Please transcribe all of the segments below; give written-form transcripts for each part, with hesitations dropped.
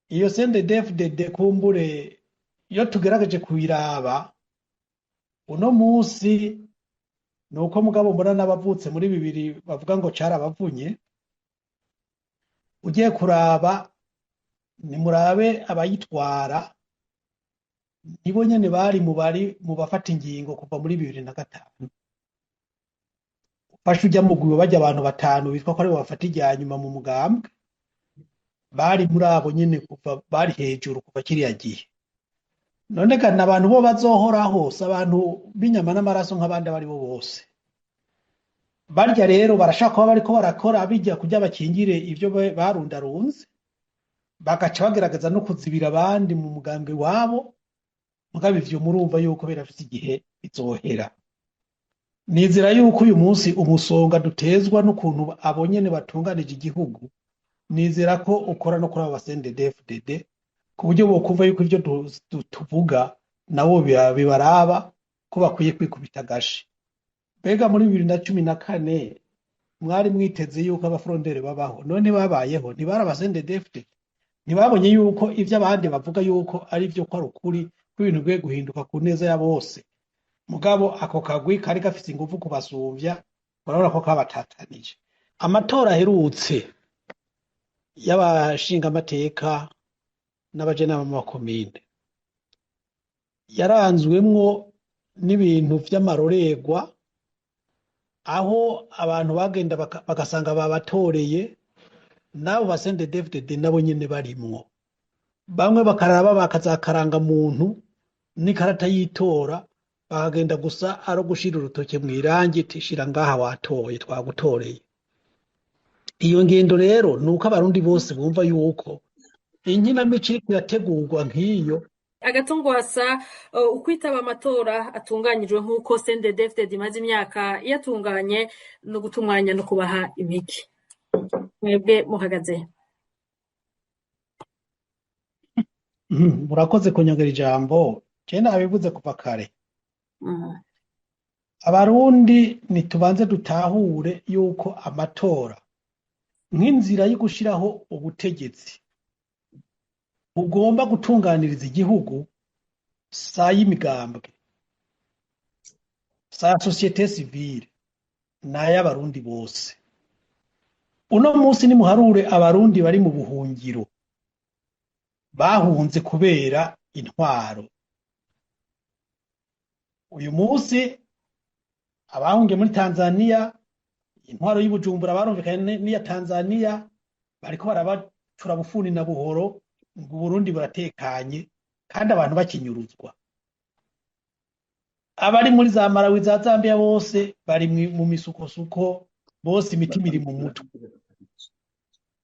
Iyo CNDD-FDD kumbure iyo tugerageje kuyiraba uno munsi, ni uko mugabo mbona n'abavutse muri 2000 bavuga ngo carabavunye. Ugiye kuraba, nimurabe abayitwara, nibo nyene bari mu bari mu bafata ingingo kuva muri 2005. Ufashe ujya mugwi bajya abantu batanu bitwa ko aribo bafata irya nyuma mu mugambwe, bari muri abo nyene kuva bari hejuru kuva kiriya gihe. None kandi abantu bo bazohoraho si abantu b'inyama n'amaraso nk'abandi abo ari bo bose. Barya rero barashaka kuba bariko barakora bijya kurya bakingire ivyo barundarunze, bagaca bagerageza no kuzibira abandi mu mugambwe wabo. Mugabo ivyo murumva yuko birafise igihe bizohera. Nizera yuko uyu munsi umusonga dutezwa n'ukuntu abo nyene batunganije igihugu, nizera ko ukora no kuri abo ba CNDD-FDD, ku buryo bokumva yuko ivyo tuvuga nabo bibaraba, ko bakwiye kwikubita agashi. Mbega muri 2014 mwari mwiteze yuko abafrondere babaho? None babayeho? Ntibari aba CNDD-FDD? Ntibabonye yuko ivyo abandi bavuga yuko ari vyo, ko ari ukuri, ko ibintu bikwiye guhinduka ku neza ya bose? Mugabo ako kagwi kari gafise inguvu kubasumvya, urabona ko kabatatanije. Amatora aherutse y'abashingamateka n'abajenama b'amakomine yaranzwemwo n'ibintu vy'amarorerwa, aho abantu bagenda bagasanga babatoreye, n'abo ba CNDD-FDD nabo nyene barimwo. Bamwe bakaraba bakazakaranga muntu n'ikarata y'itora, bakagenda gusa ari ugushira urutoke mw'irangi, tishira ngaha watoye, twagutoreye. Iyo ngendo rero ni uko Abarundi bose bumva yuko inkinamico iriko irategurwa nk'iyo. Agatongwasa, ukwitaba amatora atunganyijwe nk'uko CNDD-FDD imaze imyaka iyatunganye no guta umwanya no kubaha impigi, mwebwe muhagaze? Murakoze kunyongera ijambo. Je nabivuze kuva kare. Abarundi nitubanze dutahure yuko amatora nk'inzira yo gushiraho ubutegetsi bugomba gutunganiriza igihugu, sa y'imigambwe, sa société civile, n'ay'Abarundi bose. Uno munsi nimuharure Abarundi bari mu buhungiro bahunze kubera intwaro. Uyu munsi abahungiye muri Tanzania, intwaro y'Ibujumbura barumvikanye n'iya Tanzania, bariko barabacura bufuni na buhoro ngo Uburundi buratekanye, kandi abantu bakinyuruzwa. Abari muri za Malawi, za Zambia, bose bari mu misukosuko, bose imitima iri mu mutwe.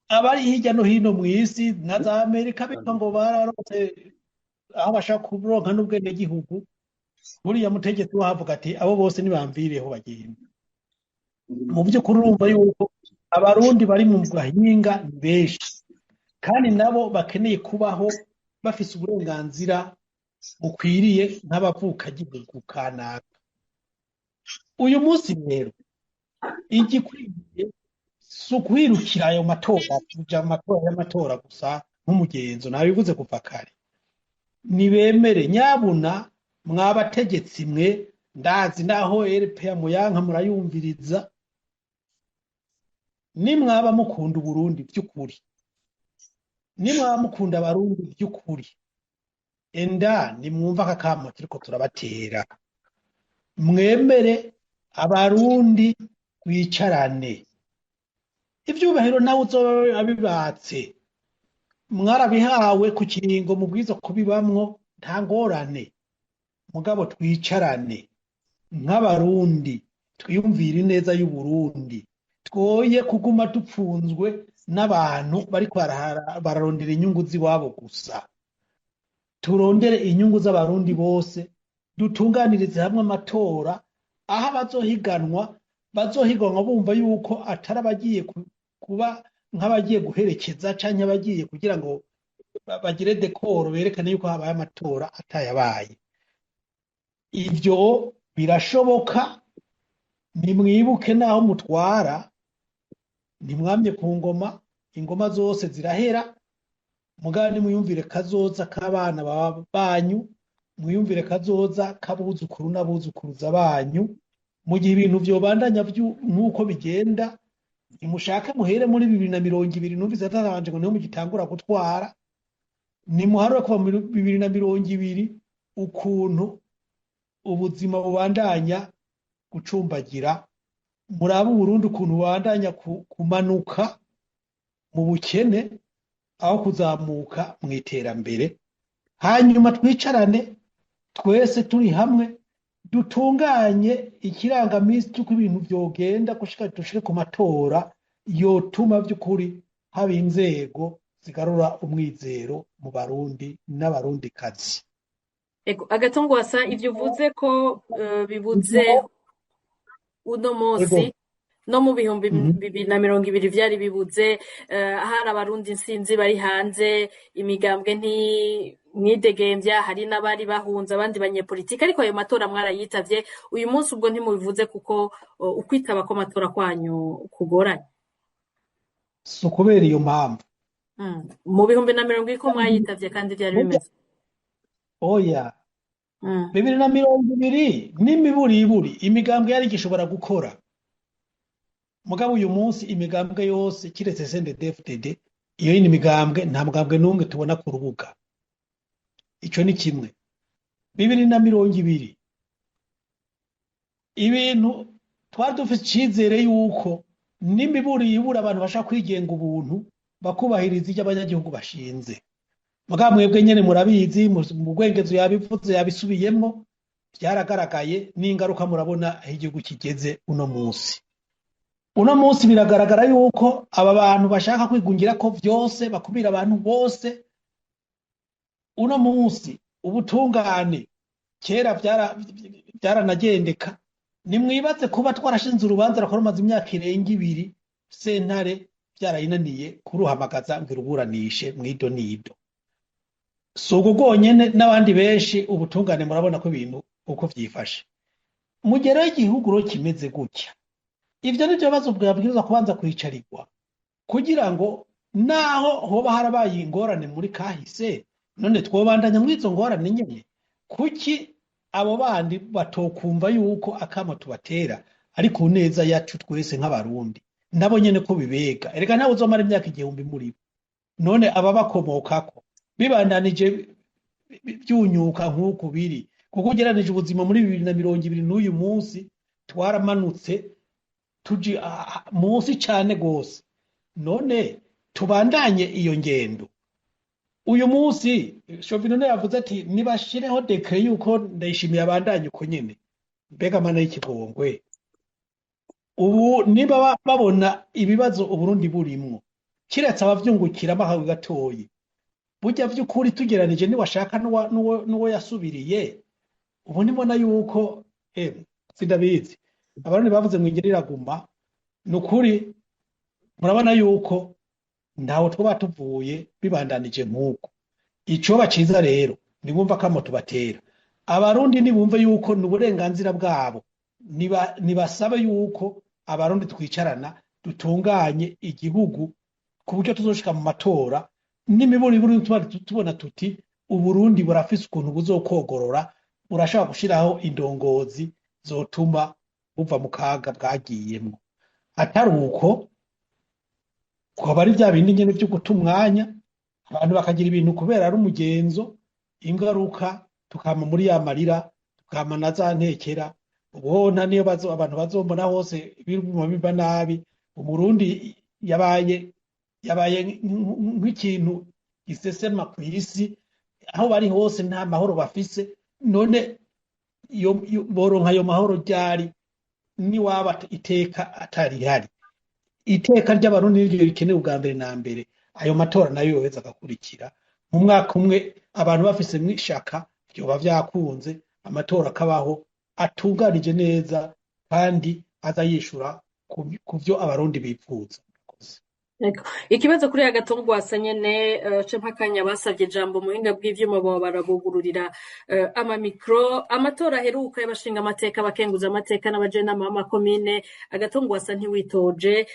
Abari hirya no hino mw'isi na za Amerika bitwa ngo bararose aho bashaka kuronka n'ubwenegihugu, buriya mutegetsi wahavuga ati abo bose nibamvireho bagenda. Mu by'ukuri urumva yuko Abarundi bari mu gahinga ni benshi, kandi nabo bakeneye kubaho bafise uburenganzira bukwiriye nk'abavukagihugu kanaka. Uyu munsi rero igikwiye si ukwirukira ayo matora, kuja mu matora y'amatora gusa nk'umugenzo. Nabivuze kuva kare, nibemere nyabuna mwabategetsi mwe, ndazi naho RPA muyanka murayumviriza, nimwaba mukunda Uburundi by'ukuri, nimwaba mukunda Abarundi by'ukuri, enda nimwumva aka kamo turiko turabatera, mwemere Abarundi twicarane. Ivyubahiro nawe uzoba abibatse, mwarabihawe ku kiringo mubwiza kubibamwo, nta ngorane, mugabo twicarane nk'Abarundi, twiyumvire ineza y'Uburundi, twoye kuguma dupfunzwe n'abantu bariko bararondera inyungu z'iwabo gusa. Turondere inyungu z'Abarundi bose, dutunganirize hamwe amatora, aho abazohiganwa bazohiganwa bumva yuko atari abagiye kuba nk'abagiye guherekeza canke abagiye kugira ngo bagire dekoro berekane yuko habaye amatora atayabaye. Ivyo birashoboka. Nimwibuke naho mutwara, ntimwamye ku ngoma, ingoma zose zirahera. Mugabo nimwiyumvire kazoza k'abana banyu, mwiyumvire kazoza k'abuzukuru n'abuzukuruza banyu. Mu gihe ibintu vyobandanya nk'uko bigenda, nimushake muhere muri 2020, numvise atabanje ngo niho mugitangura gutwara, nimuharure kuva muri 2020 ukuntu ubuzima bubandanya gucumbagira, murabe Uburundi ukuntu bubandanya kumanuka mu bukene aho kuzamuka mu iterambere. Hanyuma twicarane twese turi hamwe, dutunganye ikirangamisi cy'uko ibintu vyogenda gushika dushike ku matora yotuma vy'ukuri haba inzego zigarura umwizero mu Barundi n'Abarundikazi. Ego, Agatongwasa, ivyo uvuze ko bibuze uno munsi no mu bihumbi 2020 vyari bibuze, hari Abarundi insinzi bari hanze, imigambwe ntimwidegemvya, hari n'abari bahunze abandi banyepolitike, ariko ayo matora mwarayitavye. Uyu munsi ubwo ntimubivuze kuko ukwitaba kw'amatora kwanyu kugoranye. Si ukubera iyo mpamvu. Mu 2020 ko mwayitavye kandi vyari bimeze. Oya. 2020 n'imiburiburi imigambwe yari igishobora gukora. Mugabo uyu munsi imigambwe yose kiretse CNDD-FDD, iyo yindi migambwe nta mugambwe n'umwe tubona ku rubuga. Ico ni kimwe. 2020 ibintu twari dufise icizere yuko n'imiburiburi abantu bashaka kwigenga ubuntu bakubahiriza ivyo abanyagihugu bashinze. Mugabo mwebwe nyene murabizi, mu Rwengezo yabivuze yabisubiyemwo, vyaragaragaye n'ingaruka murabona aho igihugu kigeze uno munsi. Uno munsi biragaragara yuko aba bantu bashaka kwigungira ko vyose, bakumira abantu bose. Uno munsi ubutungane kera vyaranagendeka. Nimwibaze kuba twarashinze urubanza rukora rumaze imyaka irenga 2, sentare vyarayinaniye kuruhamagaza ngo iruburanishe mw'ido n'ido. Si ubwo bwonyene, n'abandi benshi ubutungane murabona ko ibintu uko vyifashe. Mu gihe rero igihugu rero kimeze gutya, ivyo nivyo bibazo vyabwirizwa kubanza kwicarirwa kugira ngo naho hoba harabaye ingorane muri kahise, none twobandanya mw'izo ngorane nyene. Kuki abo bandi batokumva yuko akamo tubatera ari ku neza yacu twese nk'Abarundi, nabo nyene ko bibega? Erega ntawe uzomara imyaka 1000 muri bo. None ababakomokako bibandanije vyunyuka nk'uku biri, kuko ugereranije ubuzima muri 2020 n'uyu munsi twaramanutse tuji munsi cane gose. None tubandanye iyo ngendo. Uyu munsi Chauvin yavuze ati nibashireho dekre yuko Ndayishimiye abandanye uko nyene. Mbega mana y'ikigongwe, ubu niba babona ibibazo Uburundi burimwo, kiretse abavyungukiramo akago gatoyi, burya vy'ukuri tugeranije niwashaka n'uwo yasubiriye, ubu nibona yuko sindabizi, Abarundi bavuze ngo ingeri iraguma. Nukuri murabona yuko ntawe twaba tuvuye bibandanije nk'uko. Icoba ciza rero nibumva kamo tubatera Abarundi, nibumve yuko ni uburenganzira bwabo, nibasabe yuko Abarundi twicarana dutunganye igihugu ku buryo tuzoshika mu matora n'imiburiburi tuba tubona tuti Uburundi burafise ukuntu buzokogorora, burashobora gushiraho indongozi zotuma buva mu kaga bwagiyemwo. Atari uko kwaba ari vya bindi nyene vyo guta umwanya, abantu bakagira ibintu kubera ari umugenzo, ingaruka tukama muri ya marira, tukama na za ntekera. Ubona niyo abantu bazombona hose biguma biba nabi. Umurundi yabaye nk'ikintu gisesema kw'isi, aho bari hose nta mahoro bafise. None boronka ayo mahoro ryari niwaba iteka atarihari? Iteka ry'Abarundi niryo rikenewe ubwa mbere na mbere. Ayo matora nayo yoheza agakurikira mu mwaka umwe, abantu bafise mw'ishaka, vyoba vyakunze, amatora akabaho atunganije neza kandi aza yishura ku vyo Abarundi bipfuza. Ego. Ikibazo kuri Agathon Rwasa nyene ce mpakanya basavye ijambo mu buhinga bw'ivyuma boba barabugururira amamikro. Amatora aheruka y'abashinga amateka, abakenguza amateka n'abajenama b'amakomine, Agathon Rwasa ntiwitoje,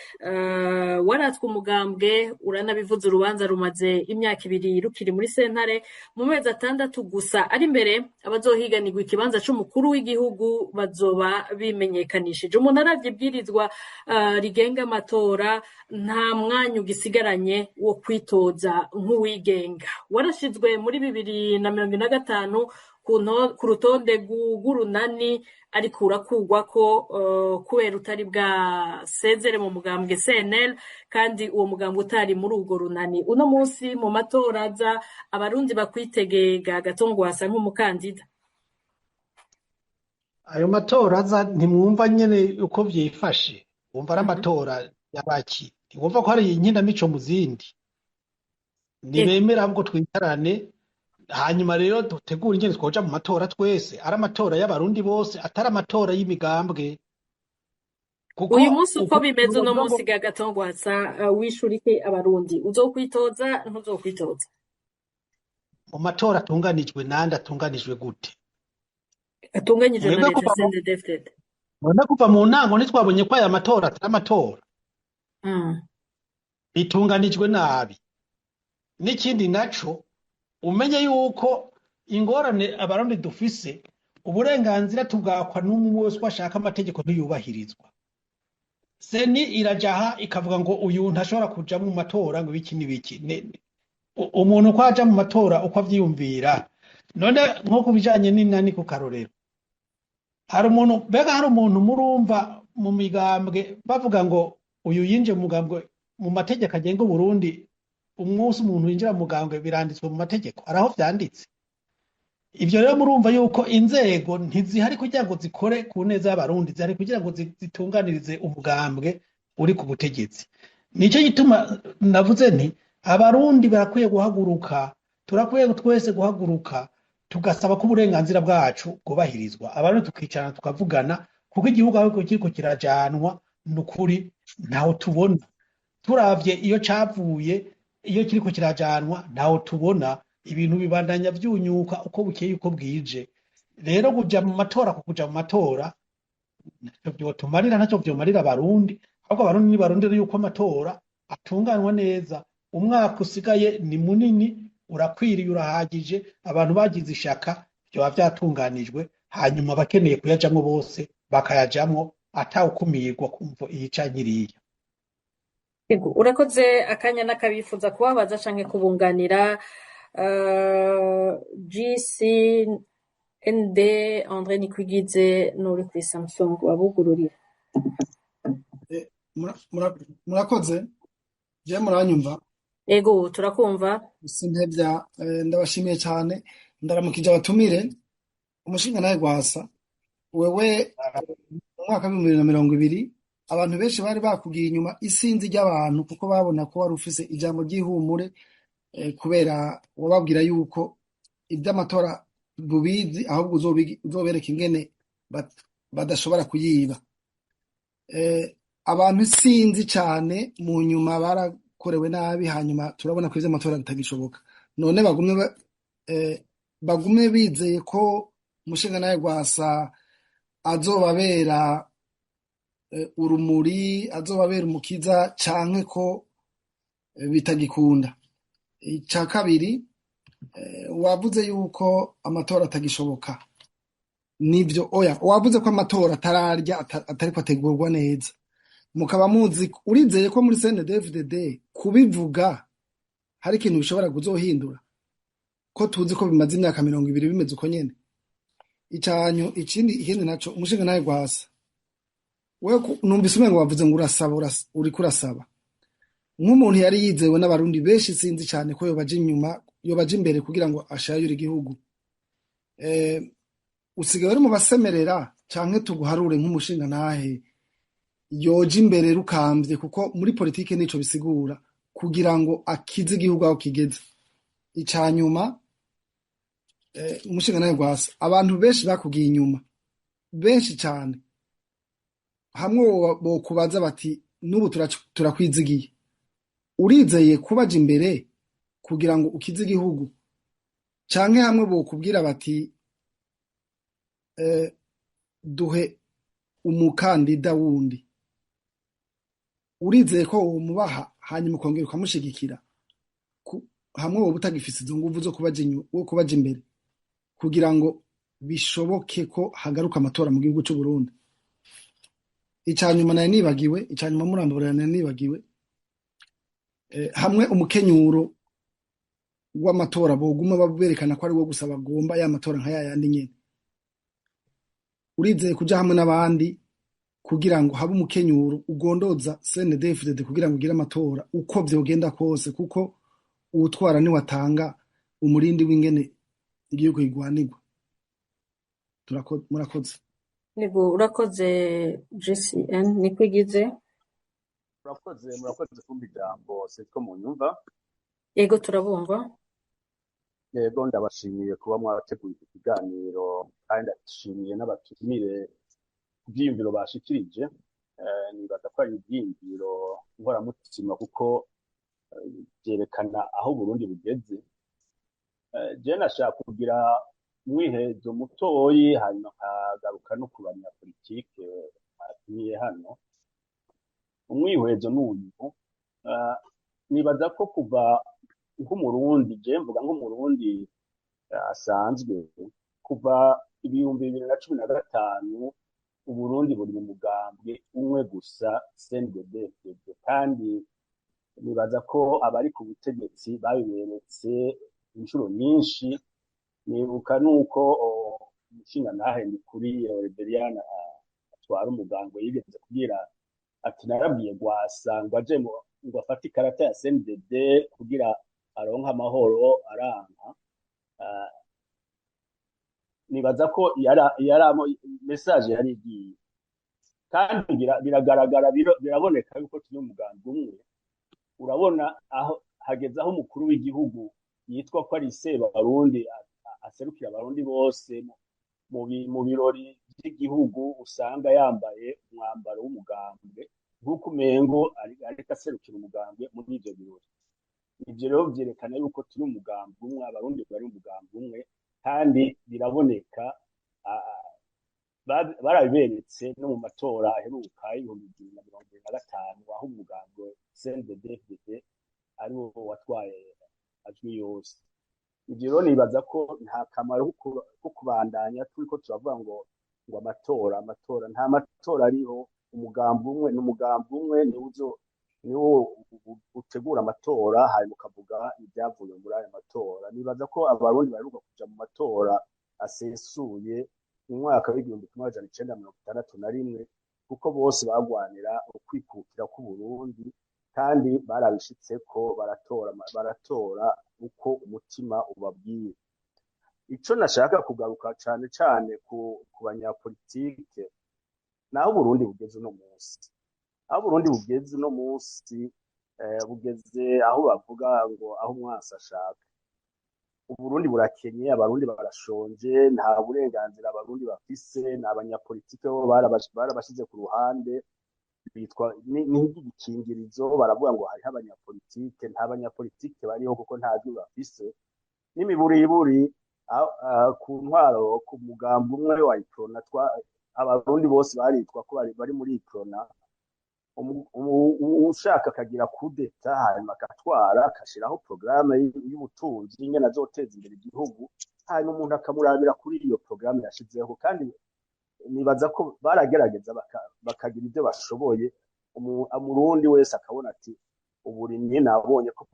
waratswe umugambwe, uranabivuze, urubanza rumaze imyaka 2 rukiri muri sentare. Mu mezi 6 gusa ari imbere abazohiganirwa ikibanza c'umukuru w'igihugu bazoba bimenyekanishije. Umuntu aravye ibwirizwa rigenga amatora, nta mwanya ugisigaranye wo kwitoza nk'uwigenga. Warashizwe muri 2025 ku rutonde rw'urunani, ariko urakurwako kubera utari bwasezere mu mugambwe CNL, kandi uwo mugambwe utari muri urwo runani. Uno munsi mu matora aza, abarundi bakwitegega Agathon Rwasa nk'umukandida? Ayo matora aza, ntimwumva nyene uko vyifashe? Wumva ari amatora y'abaki? Ntiwumva ko hari inkinamico mu zindi? Nibemera ahubwo twicarane, hanyuma rero dutegure ingene twoja mu matora twese, ari amatora y'abarundi bose, atari amatora y'imigambwe. Kuko Uyu munsi uko uko bimeze uno uvuga ngo munsi ga Agathon Rwasa, wishura iki abarundi? Uzokwitoza, ntuzokwitoza? Mu matora atunganijwe nande? Atunganijwe gute? Atunganyijwe na Mwebwe leta kuva mu CNDD-FDD. None kuva mu ntango ntitwabonye ko aya matora atari amatora? Bitunganijwe nabi. N'ikindi naco, umenye yuko ingorane abarundi dufise, uburenganzira tubwakwa n'umwe wese uko ashaka, amategeko ntiyubahirizwa. CENI iraja aha ikavuga ngo uyu ntashobora kuja mu matora, ngo ibiki n'ibiki. Umuntu uko aja mu matora uko avyiyumvira. None nko ku bijanye n'inani, ku karorero, hari umuntu, mbega hari umuntu murumva mu migambwe bavuga ngo uyu yinjiye mu mugambwe? Mu mategeko agenga Uburundi, umunsi umuntu yinjira mu mugambwe biranditswe mu mategeko? Hari aho vyanditse ivyo? Rero murumva yuko inzego ntizihari kugira ngo zikore ku neza y'abarundi, zihari kugira ngo zitunganirize umugambwe uri ku butegetsi. Nico gituma navuze nti abarundi barakwiye guhaguruka, turakwiye twese guhaguruka tugasaba ko uburenganzira bwacu bwubahirizwa, abarundi tukicarana tukavugana, kuko igihugu aho kiriko kirajanwa ni ukuri ntaho tubona. Turavye iyo cavuye, iyo kiriko kirajanwa, ntaho tubona. Ibintu bibandanya vyunyuka uko bukeye uko bwije. Rero kuja mu matora, ku kuja mu matora ntaco vyotumarira, ntaco vyomarira abarundi. Ahubwo abarundi nibarondere yuko amatora atunganwa neza. Umwaka usigaye ni munini, urakwiriye, urahagije. Abantu bagize ishaka vyoba vyatunganijwe, hanyuma abakeneye kuyajamwo bose bakayajamwo atawukumirwa kumvo iyi canke iriya. Ego, urakoze. Akanya n'akabifuza kubabaza canke kubunganira, GCND André Nikwigize n'uri kuri Samsung wabugururira. Murakoze. Je muranyumva? Ego, turakumva. Simpevya, ndabashimiye cyane, ndaramukije abatumire. Umushinga nawe Rwasa, wewe mu mwaka wa 2020 abantu benshi bari bakugiye inyuma, isinzi ry'abantu, kuko babona ko wari ufise ijambo ry'ihumure, kubera wababwira yuko iby'amatora bubizi, ahubwo uzobereka ingene badashobora kuyiba. Abantu isinzi cyane mu nyuma barakorewe nabi, hanyuma turabona ko ivy'amatora bitagishoboka. None bagume bizeye ko umushinga nawe Rwasa azobabera urumuri, azobabera umukiza, canke ko bitagikunda? Ica kabiri, wavuze yuko amatora atagishoboka. Nivyo? Oya, wavuze ko amatora atararya, atariko ategurwa neza. Mukaba muzi, urizeye ko muri CNDD-FDD kubivuga hari ikintu bishobora kuzohindura, ko tuzi ko bimaze imyaka 20 bimeze uko nyene? Icanyu ikindi, ikindi naco, umushinga nawe Rwasa, wewe numvise umengo wavuze ngo urasaba, uriko urasaba nk'umuntu yari yizewe n'abarundi benshi sinzi cyane ko yobaja inyuma, yobaja imbere kugira ngo ashayure igihugu. Usigaye uri mu basemerera, canke tuguharure nk'umushinga ntahe yoja imbere rukambye, kuko muri politike nico bisigura, kugira ngo akize igihugu aho kigeze? Ica nyuma, umushinga nawe Rwasa, abantu benshi bakugiye inyuma, benshi cyane, hamwe bokubaza bati n'ubu turakwizigiye? Urizeye kubaja imbere kugira ngo ukize igihugu, canke hamwe bokubwira bati duhe umukandida wundi, urizeye ko womubaha hanyuma ukongera ukamushigikira hamwe woba utagifise izo nguvu zo kubaja imbere kugira ngo bishoboke ko hagaruka amatora mu gihugu c'u Burundi? Icanyuma nari nibagiwe, icanyuma murambabarira nari nibagiwe, hamwe umukenyuro w'amatora boguma baberekana ko ari wo gusa bagomba, ya matora nka yayandi nyene, urizeye kuja hamwe n'abandi kugira ngo habe umukenyuro ugondoza CNDD-FDD kugira ngo ugire amatora uko vyogenda kose, kuko uwutwara niwe atanga umurindi w'ingene igihugu kigwanirwa? Murakoze. Yego, urakoze GCN Nikwigize. Murakoze, murakoze kumpa ijambo. Sitwo munyumva? Yego, turabumva. Yego, ndabashimiye kuba mwateguye iki kiganiro, kandi ndashimiye n'abatumire ku vyiyumviro bashikirije. Nibaza ko ari ivyiyumviro nkoramutima, kuko vyerekana aho Burundi bugeze. Je nashaka kugira umwihezo mutoyi, hanyuma nkagaruka no ku banyapolitike batumiye hano. Umwihwezo n'uyu: nibaza ko kuva nk'Umurundi, je mvuga nk'Umurundi asanzwe, kuva 2015 Uburundi buri mu mugambwe umwe gusa, CNDD-FDD, kandi nibaza ko abari ku butegetsi babiberetse inshuro nyinshi. Nibuka nuko umushingantahe Ndikuri Reveriyani atwara umugambwe yigeze kubwira ati: "Narabwiye Rwasa ngo aje ngo afate ikarata ya CNDD kugira aronke amahoro, aranka." Nibaza ko yari message yari igiye, kandi biragaragara, biraboneka yuko turi umugambi umwe. Urabona aho hageze, aho umukuru w'igihugu yitwa ko ari Sebarundi, aserukira Abarundi bose, mu birori vy'igihugu usanga yambaye umwambaro w'umugambwe, nk'uko umengo ariko aserukira umugambwe muri ivyo birori. Ivyo rero vyerekana yuko turi umugambi umwe, Abarundi bari umugambi umwe, kandi biraboneka, barabiberetse no mu matora aheruka y'2025, aho umugambwe CNDD-FDD ari wo watwaye ajwi yose. Ivyo rero nibaza ko nta kamaro ko kubandanya turiko turavuga ngo amatora, amatora. Nta matora ariho. Umugambi umwe ni umugambi umwe, niwo utegura amatora, hanyuma ukavuga ibyavuye muri ayo matora. Nibaza ko Abarundi baheruka kuja mu matora asesuye mu mwaka w'1961, kuko bose bagwanira ukwikukira k'Uburundi, kandi barabishitseko, baratora, baratora uko umutima ubabwiye. Ico nashaka kugaruka cane cane ku banyapolitike, naho Uburundi bugeze uno munsi, aho Uburundi bugeze uno munsi, bugeze aho bavuga ngo aho umwansi ashaka. Uburundi burakenye, Abarundi barashonje, nta burenganzira Abarundi bafise. Ni abanyapolitike bo barabashize ku ruhande, bitwa ni nk'igikingirizo. Baravuga ngo hariho abanyapolitike. Nta banyapolitike bariho, kuko nta jwi bafise n'imiburiburi. Ku ntwaro, ku mugambi umwe wa Iprona, Abarundi bose baritwa ko bari muri Iprona. Ushaka akagira kudeta, hanyuma agatwara, akashiraho porogaramu y'ubutunzi ingene azoteza imbere igihugu, hanyuma umuntu akamurabira kuri iyo porogaramu yashizeho. Kandi nibaza ko baragerageza bakagira ibyo bashoboye, Umurundi wese akabona ati: "Uburimyi nabonye ko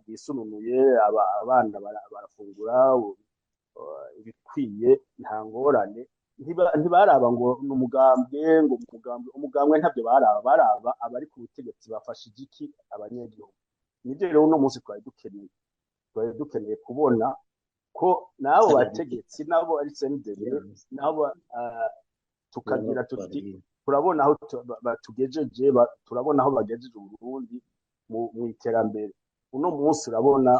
bwisununuye, abana barafungura ibikwiye, nta ngorane." Ntibaraba ngo ni umugambwe, ngo umugambwe, umugambwe, ntabyo baraba. Baraba abari ku butegetsi bafashije iki abanyagihugu. Nibyo rero uno munsi twari dukeneye kubona ko n'abo bategetsi nabo ari CNDD nabo, tukagira tuti: "Turabona aho batugejeje, turabona aho bagejeje Uburundi mu iterambere." Uno munsi urabona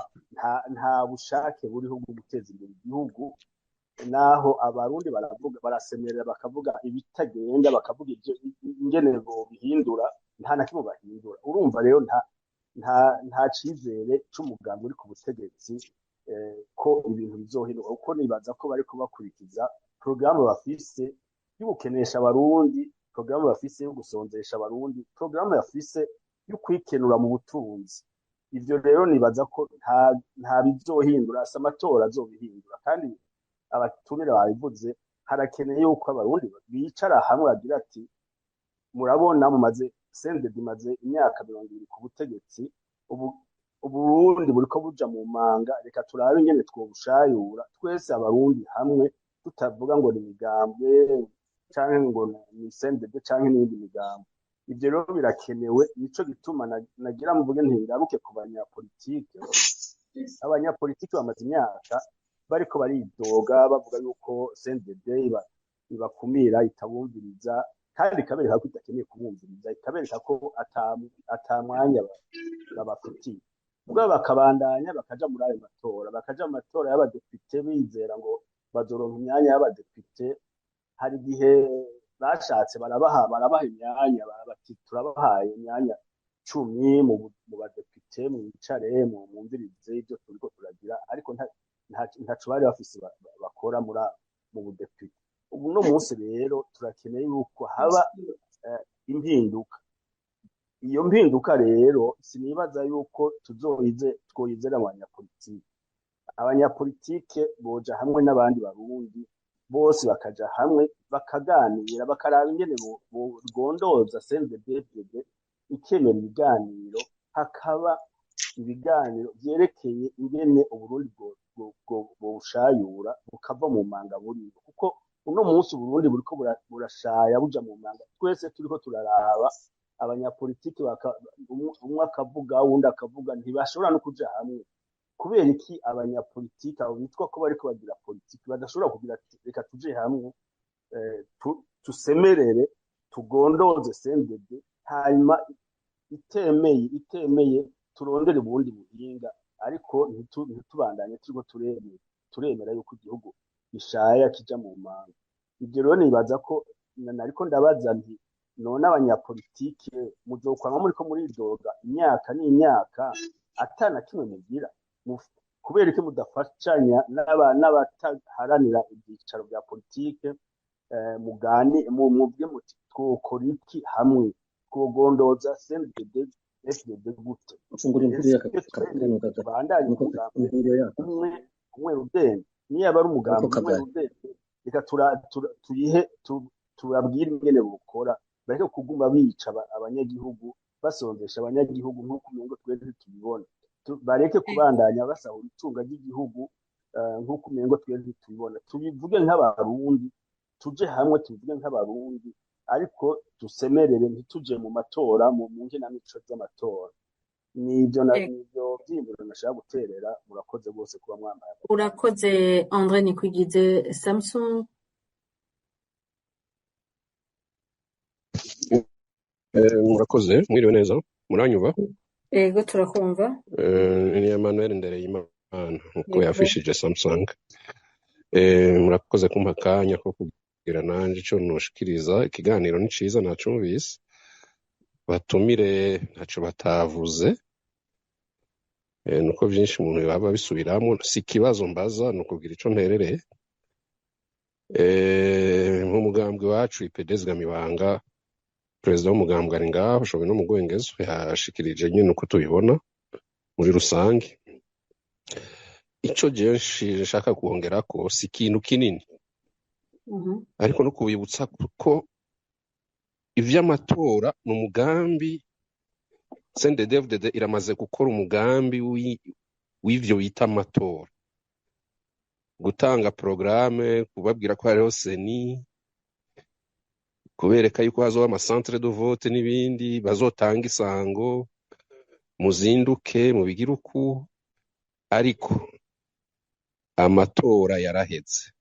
nta bushake buriho bwo guteza imbere igihugu, naho Abarundi baravuga, barasemerera, bakavuga ibitagenda, bakavuga ibyo ingene bobihindura, nta na kimwe bahindura. Urumva rero nta Nta cizere c'umugambi uri ku butegetsi ko ibintu bizohinduka, kuko nibaza ko bariko bakurikiza porogaramu bafise y'ugukenesha Abarundi, porogaramu bafise yo gusonzesha Abarundi, porogaramu bafise yo kwikenura mu butunzi. Ivyo rero nibaza ko nta bizohindura, si amatora azobihindura. Kandi abatumire babivuze, harakeneye yuko Abarundi bicara hamwe bagira ati: "Murabona, mumaze, CNDD imaze imyaka 20 ku butegetsi, ubu Uburundi buriko buja mu manga, reka turabe ingene twobushayura twese Abarundi hamwe, tutavuga ngo ni imigambwe canke ngo ni CNDD canke n'iyindi migambo." Ivyo rero birakenewe. Nico gituma nagira mvuge nti ngaruke ku banyapolitike. Abanyapolitike bamaze imyaka bariko baridoga, bavuga yuko CNDD ibakumira, itabumviriza, kandi ikabereka ko idakeneye kubumviriza, ikabereka ko ata mwanya babafitiye. Ubwo bakabandanya bakaja muri ayo matora, bakaja mu matora y'abadepite, bizera ngo bazoronka imyanya y'abadepite. Hari igihe bashatse barabaha imyanya, bati: "Turabahaye imyanya 10 mu badepite, mwicare mwumvirize ibyo turiko turagira." Ariko ntaco bari bafise bakora mu budepite. Ubu no munsi rero turakeneye yuko haba impinduka. Iyo mpinduka rero sinibaza yuko twoyizera abanyapolitike. Abanyapolitike boja hamwe n'abandi Barundi bose, bakaja hamwe bakaganira, bakaraba ingene bogondoza CNDD-FDD ikemera ibiganiro, hakaba ibiganiro vyerekeye ingene Uburundi bwobushayura bukava mu manga burimo, kuko uno munsi Uburundi buriko burashaya buja mu manga, twese turiko turaraba. Abanyapolitiki umwe akavuga, uwundi akavuga, ntibashobora no kuja hamwe. Kubera iki abanyapolitiki abo bitwa ko bariko bagira politiki badashobora kugira ati: "Reka tuje hamwe, tusemerere, tugondoze CNDD, hanyuma itemeye turondere ubundi buhinga, ariko ntitubandanye turiko turemera yuko igihugu gishaya kija mu manga"? Ivyo rero nibaza ko nariko ndabaza nti: none abanyapolitike muzokwama muriko muridoga imyaka n'imyaka ata na kimwe mugira? Kubera iki mudafashanya n'abataharanira ivyicaro vya politike, mugani muvuge muti: "Twokora iki hamwe? Twogondoza CNDD FDD gute?" Fungura inkuru Ese y'aka tubandanye nuko umugambi inkuru yaka umwe umwe rudende, niyo aba ari nuko umugambi umwe kagari rudende, reka tuyihe tubabwire ingene bukora, bareke kuguma bica abanyagihugu, basonzesha abanyagihugu nk'uko umengo twe ntitubibona. Bareke kubandanya basahura itunga ry'igihugu nk'uko umengo twe ntitubibona. Tubivuge nk'Abarundi, tuje hamwe tubivuge nk'Abarundi, ariko dusemerere, ntituje mu matora mu nkinamico z'amatora. Nibyo nibyo vyiyumviro nashaka guterera. Murakoze rwose kuba mwambaye. Urakoze, Andre Nikwigize. Samsung. Murakoze, mwiriwe neza, muranyumva? Ego, turakumva. Ni Emmanuel Ndereyimana nkuko Yego. yafishije Samsung. Murakoze kumpa akanya ko kugira nanje ico noshikiriza. Ikiganiro ni ciza, nacumvise, batumire ntaco batavuze. Nuko vyinshi umuntu yaba bisubiramwo, si ikibazo mbaza, ni ukugira ico nterereye. Nk'umugambwe wacu IPD Zigamibanga, perezida w'umugambwe ari ngaho, ushoboye no mu Rwengezo, yashikirije nyene uko tubibona muri rusange. Ico jewe nshaka kwongerako si ikintu kinini, ariko no kubibutsa ko ivy'amatora ni umugambi. CNDD-FDD iramaze gukora umugambi w'ivyo bita amatora, gutanga porogaramu, kubabwira ko hariho seni, kubereka yuko hazoba amacentre de vote n'ibindi, bazotanga isango, muzinduke mubigire uku. Ariko amatora yaraheze,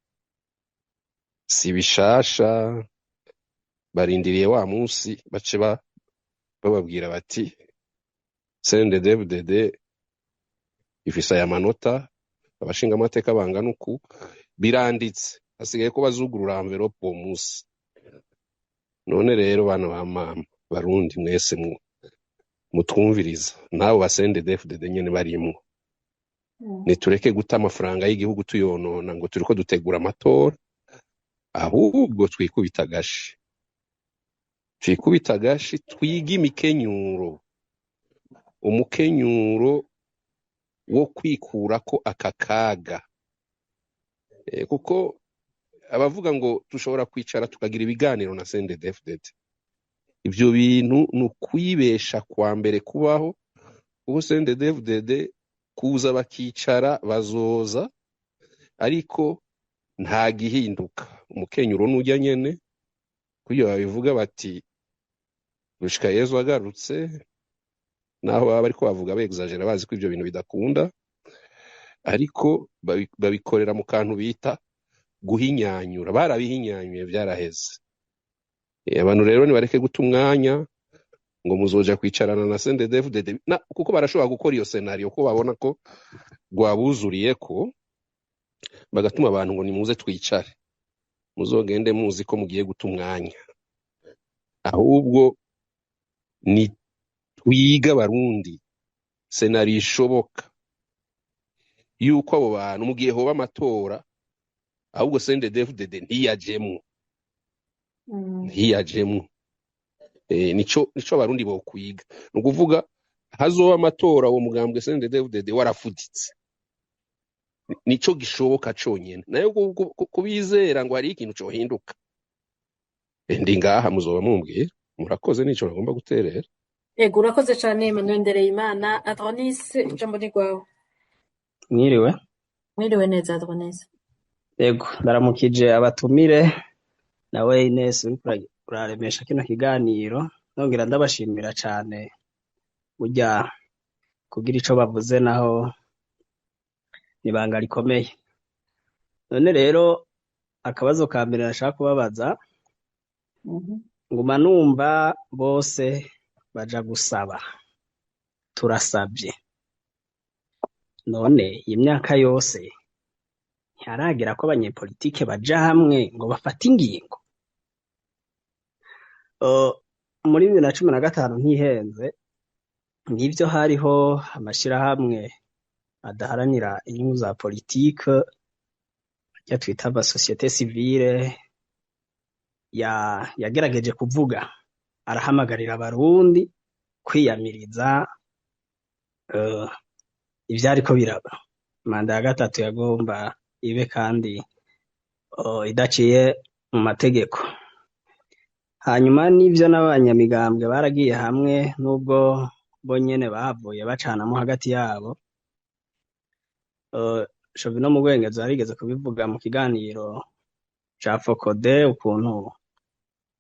si bishasha. Barindiriye wa munsi bace bababwira bati: "CNDD-FDD ifise aya manota, abashingamateka bangana uku, biranditse, hasigaye ko bazugurura envelope uwo munsi." None rero, bana ba mama Barundi mwese Mutwumviriza n'abo ba CNDD-FDD nyene barimwo. Nitureke guta amafaranga y'igihugu tuyonona ngo turiko dutegura amatora, ahubwo twikubita agashi, twikubita agashi, twige imikenyuro, umukenyuro wo kwikurako aka kaga. Kuko abavuga ngo dushobora kwicara tukagira ibiganiro na CNDD-FDD, ivyo bintu ni ukwibesha kwa mbere kubaho, kuko CNDD-FDD kuza bakicara bazoza, ariko nta gihinduka. Umukenyuro nujya nyene kuyo babivuga bati gushika Yezu agarutse, naho baba bariko bavuga begzagera bazi ko ivyo bintu bidakunda, ariko babikorera mu kantu bita guhinyanyura. Barabihinyanyuye, byaraheze. Abantu rero nibareke guta umwanya ngo muzoja kwicarana na CNDD-FDD, kuko barashobora gukora iyo scenario ko babona ko rwabuzuriye, ko bagatuma abantu ngo nimuze twicare, muzogende muzi ko mugiye guta umwanya. Ahubwo ni twiga Abarundi scenario ishoboka yuko abo bantu mugiye hoba amatora, ahubwo CNDD-FDD ntiyajemwo, ntiyajemwo. Nico Abarundi bokwiga, ni ukuvuga hazoba amatora uwo mugambwe CNDD-FDD warafuditse, nico gishoboka conyene. Nayo kubizera ngo hari ikintu cohinduka, ndi ngaha muzoba mumbwira. Murakoze, nico nagomba guterera. Ego, urakoze cane Emmanuel Ndereyimana. Adronis, ijambo ni rwawe. Mwiriwe. Mwiriwe neza, Adronis. Yego, ndaramukije abatumire nawe Ines uriko uraremesha kino kiganiro, nongera ndabashimira cane burya kugira ico bavuze naho nibanga rikomeye. None rero akabazo ka mbere nashaka kubabaza, nguma numva bose baja gusaba, turasabye, none iyi myaka yose ntiharagera ko abanyepolitike baja hamwe ngo bafate ingingo? Muri 2015 ntihenze, nivyo hariho amashirahamwe adaharanira inyungu za politike, ya twita aba société civile, ya yagerageje kuvuga, arahamagarira Abarundi kwiyamiriza ivyariko biraba. Manda ya gatatu yagomba ibe kandi idaciye mu mategeko. Hanyuma n'ivyo n'abanyamigambwe baragiye hamwe, nubwo bo nyene bahavuye bacanamo hagati yabo. Shovino Mugwengezo yarigeze kubivuga mu kiganiro ca Fokode ukuntu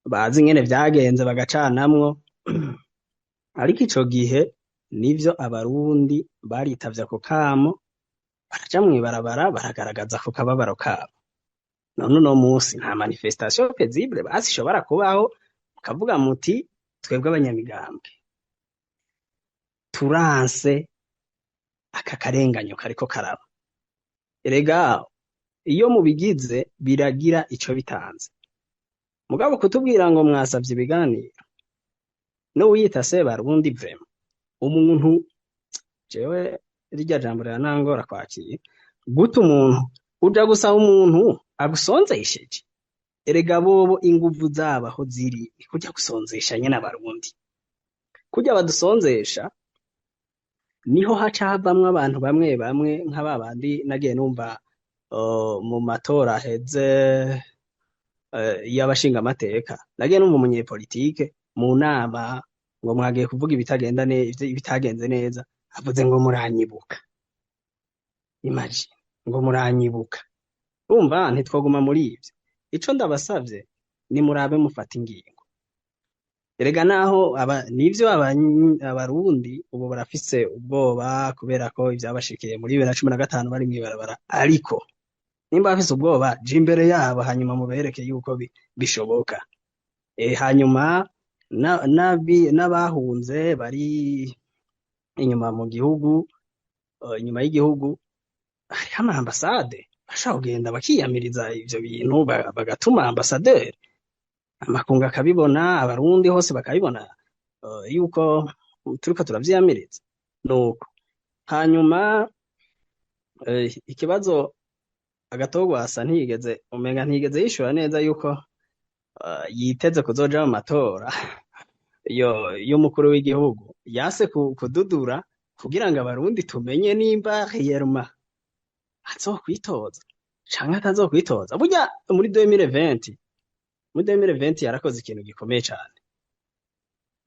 bazi ingene vyagenze bagacanamwo, ariko ico gihe nivyo Abarundi baritavye ako kamo, baraja mw'ibarabara, baragaragaza ako kababaro kabo. None uno musi nta manifestation paisible basi ishobora kubaho mukavuga muti twebwe abanyamigambwe turanse aka karenganyo kariko karaba? Erega iyo mubigize biragira ico bitanze. Mugabo kutubwira ngo mwasavye ibiganiro n'uwiyita Sebarundi, vraiment umuntu jewe rirya jambo riranangora kwakira. Gute umuntu uja gusaba umuntu agusonzesheje? Erega bobo inguvu zabo aho ziri ni kurya gusonzesha nyene Abarundi, kurya badusonzesha niho haca havamwo abantu bamwe bamwe nka babandi nagiye numva mu matora aheze y'abashingamateka. Nagiye numva umunyepolitike mu nama ngo mwagiye kuvuga ibitagenda ibitagenze neza, avuze ngo muranyibuka. Imagine, ngo muranyibuka. Urumva ntitwoguma muri ivyo. Ico ndabasavye ni murabe mufata ingingo. Erega naho aba nivyo Abarundi ubu barafise ubwoba kubera ko ivyabashikiye muri 2015 bari mw'ibarabara, ariko nimba bafise ubwoba, ja imbere yabo hanyuma mubereke yuko bishoboka. Hanyuma n'abahunze bari inyuma mu gihugu, inyuma y'igihugu hariho ama ambasade, bashobora kugenda bakiyamiriza ivyo bintu, bagatuma ambasaderi, amakungu akabibona, Abarundi hose bakabibona yuko Turiko turavyiyamiriza nuko hanyuma ikibazo Agatogwasa ntiyigeze, umenga ntiyigeze yishura neza yuko yiteze kuzoja mu matora yo y'umukuru w'igihugu, yase kududura kugira ngo abarundi tumenye nimba réellement azokwitoza canke atazokwitoza. Burya muri 2020, muri 2020 yarakoze ikintu gikomeye cane.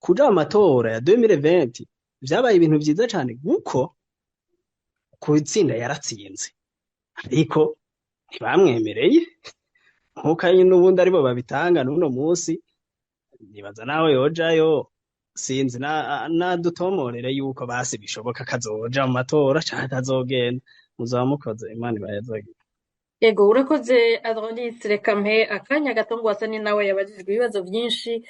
Kuja mu matora ya 2020 vyabaye ibintu vyiza cane, kuko kutsinda yaratsinze, ariko ntibamwemereye, nkuko ari n'ubundi aribo babitanga n'uno musi. Nibaza nawe yojayo, sinzi, nadutomorere yuko basi bishoboka kazoja mu matora canke atazogenda. Muzaba mukoze, Imana ibahezagire. Ego, urakoze Adonis. Reka mpe akanya gato ngo ni nawe yabajijwe ibibazo byinshi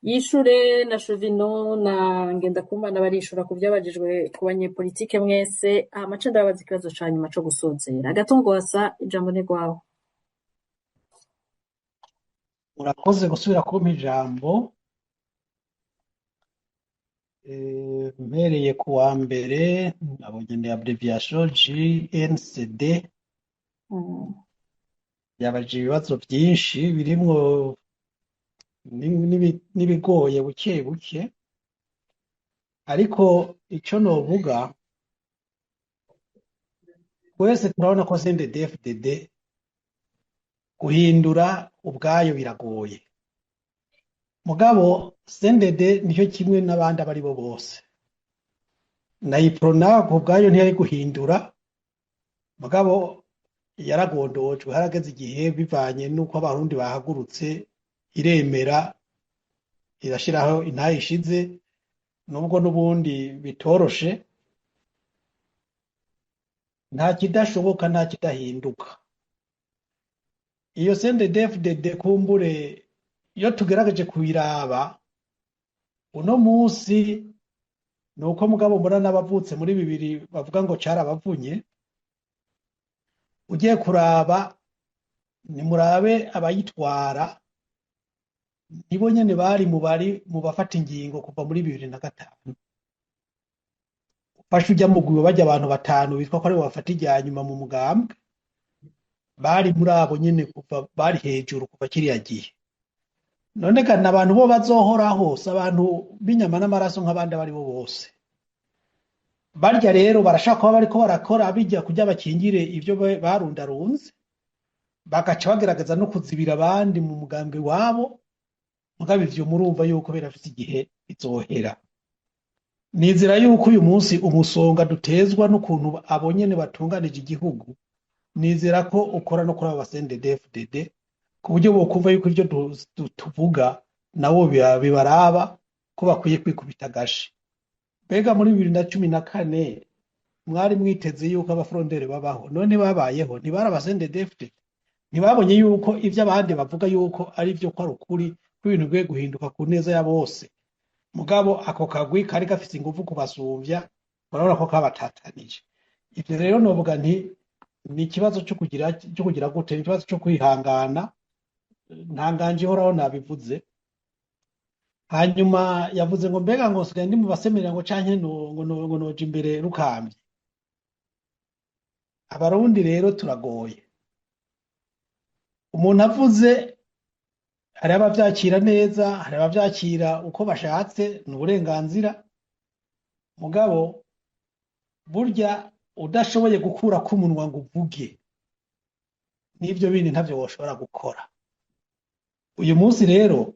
yishure, na Shovino na Ngendakumana barishura ku byabajijwe ku banyepolitike mwese. Hama ce ndababaza ikibazo ca nyuma co gusozera. Gatongwasa, ijambo ni rwawe. Urakoze gusubira kumpa ijambo. Mpereye ku wa mbere nabonye ni abbreviation GNCD. Yabajije ibibazo byinshi birimwo n'ibigoye buke buke, ariko ico novuga, twese turabona ko CNDD-FDD guhindura ubwayo biragoye, mugabo CNDD nicyo kimwe n'abandi abo ari bo bose, na Uprona ubwayo ntiyari guhindura, mugabo yaragondojwe. Harageze igihe, bivanye n'uko abarundi bahagurutse, iremera irashiraho intahe ishize, nubwo n'ubundi bitoroshe. Nta kidashoboka, nta kidahinduka. Iyo CNDD-FDD kumbure iyo tugerageje kuyiraba uno munsi ni uko, mugabo mbona n'abavutse muri 2000 bavuga ngo carabavunye. Ugiye kuraba, nimurabe abayitwara, nibo nyene bari mu bari mu bafata ingingo kuva muri 2005. Ufashe ujya mugwi bajya abantu batanu bitwa ko aribo bafata irya nyuma mu mugambwe, bari muri abo nyene kuva, bari hejuru kuva kiriya gihe. None kandi abantu bo bazohoraho si abantu b'inyama n'amaraso nk'abandi abo ari bo bose. Barya rero barashaka kuba bariko barakora bijya kugira bakingire ivyo barundarunze, bagaca bagerageza no kuzibira abandi mu mugambwe wabo. Mugabo ivyo murumva yuko birafise igihe bizohera. Nizera yuko uyu munsi umusonga dutezwa n'ukuntu abo nyene batunganije igihugu, nizera ko ukora no kuri abo ba CNDD-FDD, ku buryo bokumva yuko ivyo tuvuga nabo bibaraba, ko bakwiye kwikubita agashi. Mbega muri 2014 mwari mwiteze yuko abafrondere babaho? None babayeho, ntibari aba CNDD-FDD? Ntibabonye yuko ivyo abandi bavuga yuko ari vyo, ko ari ukuri, ko ibintu bikwiye guhinduka ku neza ya bose? Mugabo ako kagwi kari gafise inguvu kubasumvya, urabona ko kabatatanije. Ivyo rero novuga nti ni ikibazo cyo kugira gute, ni ikibazo cyo kwihangana. Ntanganje ihoraho nabivuze. Hanyuma yavuze ngo mbega ngo nsigaye ndi mu basemerera ngo canke ngo noja imbere rukambye. Abarundi rero turagoye. Umuntu avuze, hari abavyakira neza, hari abavyakira uko bashatse, ni uburenganzira. Mugabo burya udashoboye gukurako umunwa ngo uvuge, n'ivyo bindi ntavyo woshobora gukora. Uyu munsi rero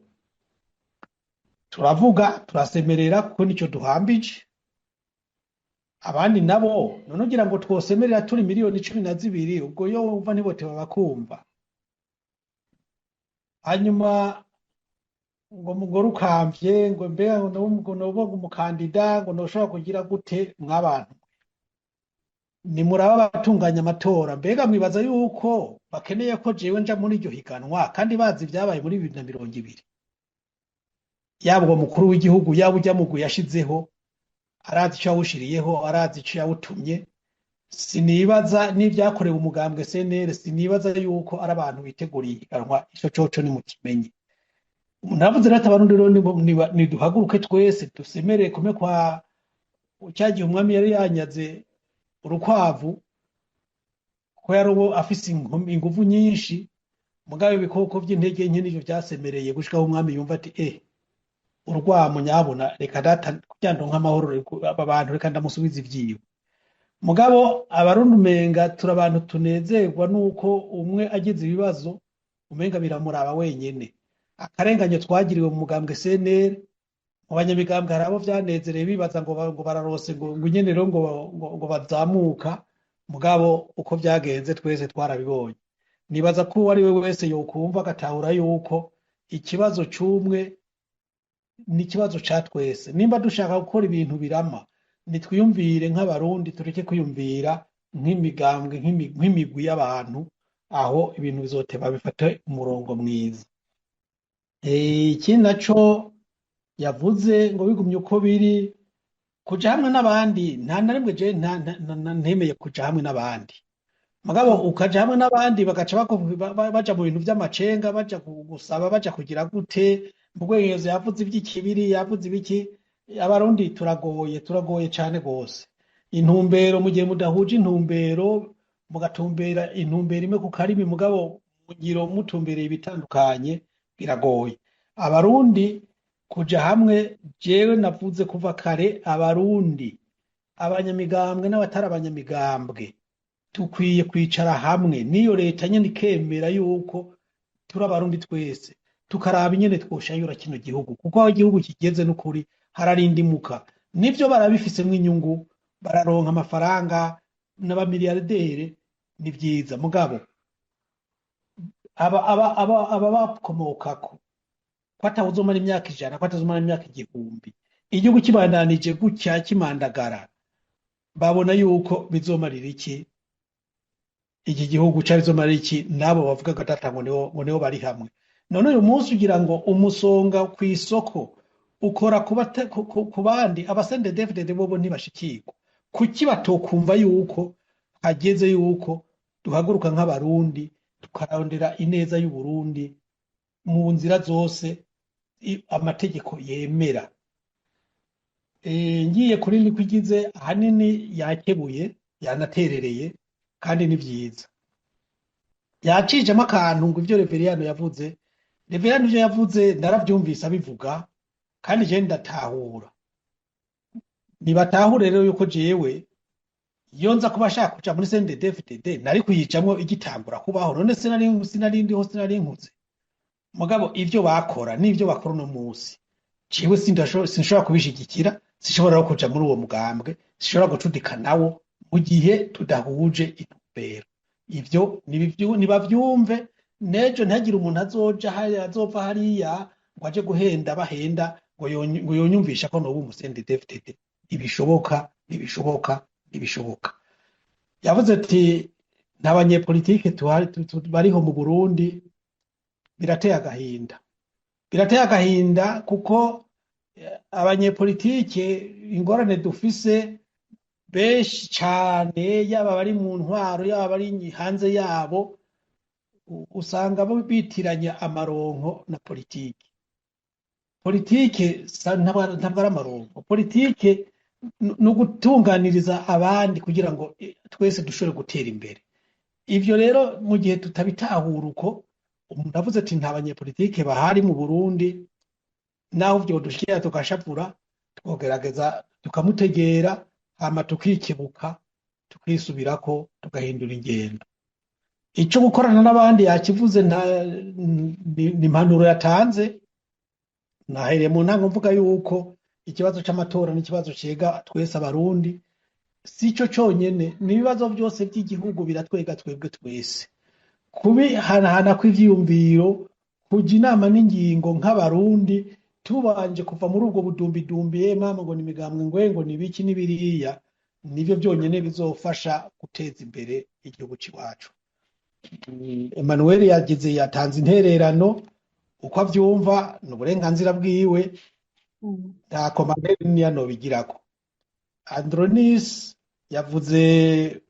turavuga, turasemerera, kuko nico duhambije. Abandi nabo none ugira ngo twosemerera turi miliyoni 12, ubwo yo wumva ntiboteba bakumva. Hanyuma ngo mugore ukamvye ngo mbega ngo noba umukandida, ngo noshobora kugira gute? Mwabantu, nimuraba abatunganya amatora, mbega mwibaza yuko bakeneye ko jewe nja muri iryo higanwa kandi bazi ibyabaye muri 2020? Yaba uwo mukuru w'igihugu, yaba ujya mugwi yashizeho, arazi ico yawushiriyeho, arazi ico yawutumye. Sinibaza n'ivyakorewe umugambwe CNL, sinibaza yuko ari abantu biteguriye ihiganwa. Ico coco nimukimenye. Navuze rero ati abarundi rero niduhaguruke twese dusemerere kumwe kwa cya gihe umwami yari yanyaze urukwavu, ko yari uwo afise inguvu nyinshi, mugabo ibikoko by'intege nke nivyo vyasemereye gushika aho umwami yumva ati urwamo nyabona, reka data kugira ndonke amahoro, aba bantu reka ndamusubize ivyiwe. Mugabo abarundi umenga turi abantu tunezerwa nuko umwe agize ibibazo umenga biramuraba wenyene. Akarenganyo twagiriwe mu mugambwe CNL, mu banyamigambwe hari abo vyanezereye bibaza ngo ngo bararose ngo nyene rero ngo bazamuka, mugabo uko vyagenze twese twarabibonye. Nibaza ko uwo ari we wese yokumva agatahura yuko ikibazo c'umwe ni ikibazo ca twese. Nimba dushaka gukora ibintu birama, nitwiyumvire nk'abarundi, tureke kwiyumvira nk'imigambwe, nk'imigwi y'abantu, aho ibintu bizoteba bifate umurongo mwiza. Ikindi naco yavuze ngo bigumye uko biri, kuja hamwe n'abandi, nta na rimwe je ntemeye kuja hamwe n'abandi. Mugabo ukaja hamwe n'abandi bagaca baja mu bintu vy'amacenga, baja gusaba, baja kugira gute. Mugwengezo yavuze ivy'ikibiri, yavuze ibiki. Abarundi turagoye, turagoye cane gose. Intumbero, mu gihe mudahuje intumbero, mugatumbera intumbero imwe ku karimi, mugabo mugiro mutumbereye ibitandukanye, biragoye. Abarundi kuja hamwe, jewe navuze kuva kare, abarundi abanyamigambwe n'abatari abanyamigambwe tukwiye kwicara hamwe, n'iyo leta nyene ikemera yuko turi abarundi twese, tukaraba ingene twoshayura kino gihugu, kuko aho igihugu kigeze n'ukuri hararindimuka. Nivyo barabifisemwo inyungu, bararonka amafaranga n'abamiliyardere, ni vyiza, mugabo aba bakomokako ko atawuzomara imyaka 100, ko atazomara imyaka 1000, igihugu kibandanije gutya kimandagara, babona yuko bizomarira iki iki gihugu, ca bizomarira iki nabo bavuga ko data ngo niho bari hamwe. None uyu munsi ugira ngo umusonga kw'isoko ukora ku bandi, abasende DFDD bobo ntibashikirwa. Kuki batokumva yuko hageze yuko duhaguruka nk'abarundi tukarondera ineza y'Uburundi mu nzira zose amategeko yemera? Ngiye kuri Nikwigize, ahanini yakebuye, yanaterereye, kandi ni vyiza. Yacijemo akantu ngo ivyo Reveriyano yavuze, Reveriyano ivyo yavuze naravyumvise abivuga, kandi je ndatahura. Nibatahure rero yuko jewe iyo nza kuba ashaka kuja muri CNDD-FDD nari kuyicamwo igitangura kubaho, none sinari ndiho, sinari nkuze. Mugabo ivyo bakora n'ivyo bakora uno munsi, jewe sinshobora kubishigikira, sinshobora no kuja muri uwo mugambwe, sinshobora gucudika nawo mu gihe tudahuje intumbero. Ivyo nibavyumve, nejo ntihagire umuntu azoja hariya, azova hariya ngo aje guhenda bahenda ngo yonyumvisha ko noba umu CNDD-FDD. Ntibishoboka, ntibishoboka, ntibishoboka. Yavuze ati nta banyepolitike bariho mu Burundi, birateye agahinda. Birateye agahinda kuko abanyepolitike ingorane dufise benshi cane, yaba bari mu ntwaro, yaba bari hanze yabo, usanga bo bitiranya amaronko na politike. Politike ntabwo ari amaronko. Politike ni ugutunganiriza abandi kugira ngo twese dushobore gutera imbere. Ivyo rero mu gihe tutabitahura uko, umuntu avuze ati nta banyepolitike bahari mu Burundi, naho ivyo dushikira tugashavura, twogerageza tukamutegera, hama tukikebuka, tukisubirako, tugahindura ingendo. Ico gukorana n'abandi yakivuze, ni impanuro yatanze. Nahereye mu ntango mvuga yuko ikibazo c'amatora n'ikibazo cega twese abarundi, si ico conyene, n'ibibazo byose by'igihugu biratwega twebwe twese. Kubihanahana kw'ivyiyumviro, kuja inama n'ingingo nk'abarundi, tubanje kuva muri ubwo budumbidumbi, mama ngo ni imigambwe ngwe ngo ni biki n'ibiriya, nivyo byonyene bizofasha guteza imbere igihugu c'iwacu. Emmanuel yagize yatanze intererano uko avyumva, ni uburenganzira bwiwe, nta komanderi niya nobigirako. Andronis yavuze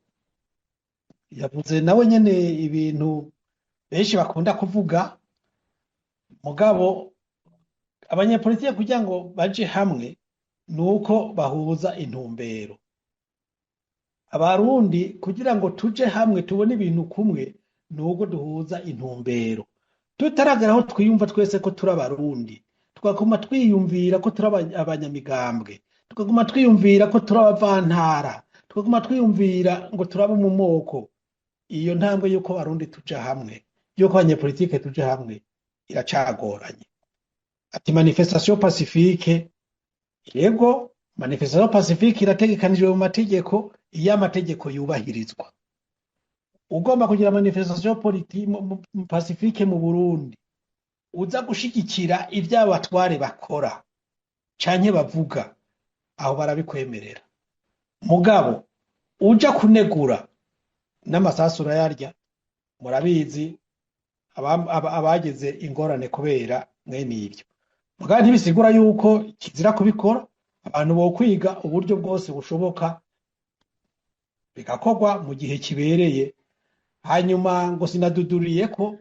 nawe nyene ibintu benshi bakunda kuvuga, mugabo Abanyepolitike kugira ngo baje hamwe ni uko bahuza intumbero. Abarundi kugira ngo tuje hamwe tubone ibintu kumwe ni uko duhuza intumbero. Tutaragera aho twiyumva twese ko turi Abarundi, tukaguma twiyumvira ko turi abanyamigambwe, tukaguma twiyumvira ko turi abavantara, tukaguma twiyumvira ngo turi abo mu moko, iyo ntambwe y'uko Abarundi tuja hamwe, y'uko abanyepolitike tuja hamwe, iracagoranye. Ati manifestation pacifique, yego, manifestation pacifique irategekanijwe mu mategeko iyo amategeko yubahirizwa. Ugomba kugira manifestation pacifique mu Burundi, uza gushigikira ivyo abatware bakora canke bavuga, aho barabikwemerera. Mugabo uja kunegura n'amasasu urayarya, murabizi abagize ingorane kubera mwene ivyo. Mugabo ntibisigura yuko kizira kubikora, abantu bokwiga uburyo bwose bushoboka bigakorwa mu gihe kibereye. Hanyuma ngo sinaduduriye ko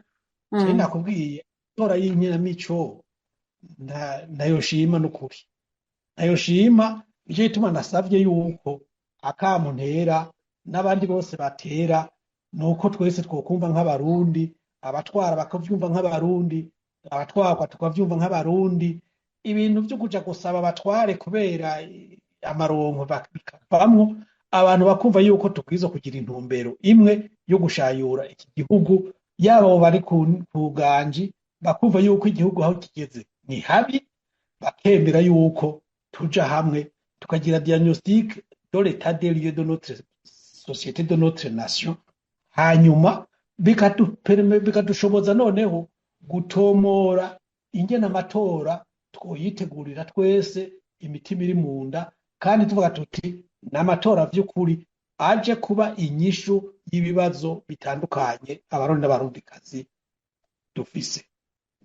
je nakubwiye itora y'inkinamico ntayoshima n'ukuri, ntayoshima. Nico gituma nasavye yuko akamo ntera n'abandi bose batera nuko twese twokumva nk'Abarundi, abatwara bakavyumva nk'Abarundi, abatwarwa tukavyumva nk'Abarundi. Ibintu vyo kuja gusaba abatware kubera amaronko bikavamwo, abantu bakumva yuko tubwirizwa kugira intumbero imwe yo gushayura iki gihugu, yaba abo bari ku ganji bakumva yuko igihugu aho kigeze ni habi, bakemera yuko tuja hamwe tukagira diagnostic de l'état des lieux de notre société, de notre nation, hanyuma bikadushoboza noneho gutomora ingene amatora twoyitegurira twese imitima iri mu nda, kandi tuvuga tuti n'amatora vy'ukuri aje kuba inyishu y'ibibazo bitandukanye Abarundi n'Abarundikazi dufise.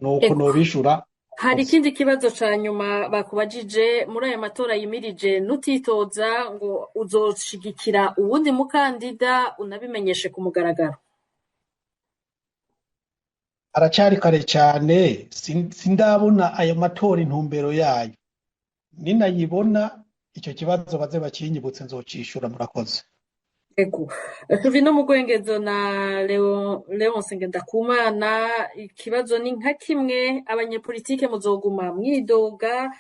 Nuko nobishura. Hari ikindi kibazo ca nyuma bakubajije: muri aya matora yimirije, nutitoza ngo uzoshigikira uwundi mukandida, unabimenyeshe ku mugaragaro. Aracari kare cane, sindabona ayo matora intumbero yayo. Ninayibona ico kibazo baze bakinyibutse, nzocishura. Murakoze. Ego. Tuvi no mu Gwengezo na Leonce Ngendakumana, ikibazo ni nka kimwe: abanyepolitike muzoguma mwidoga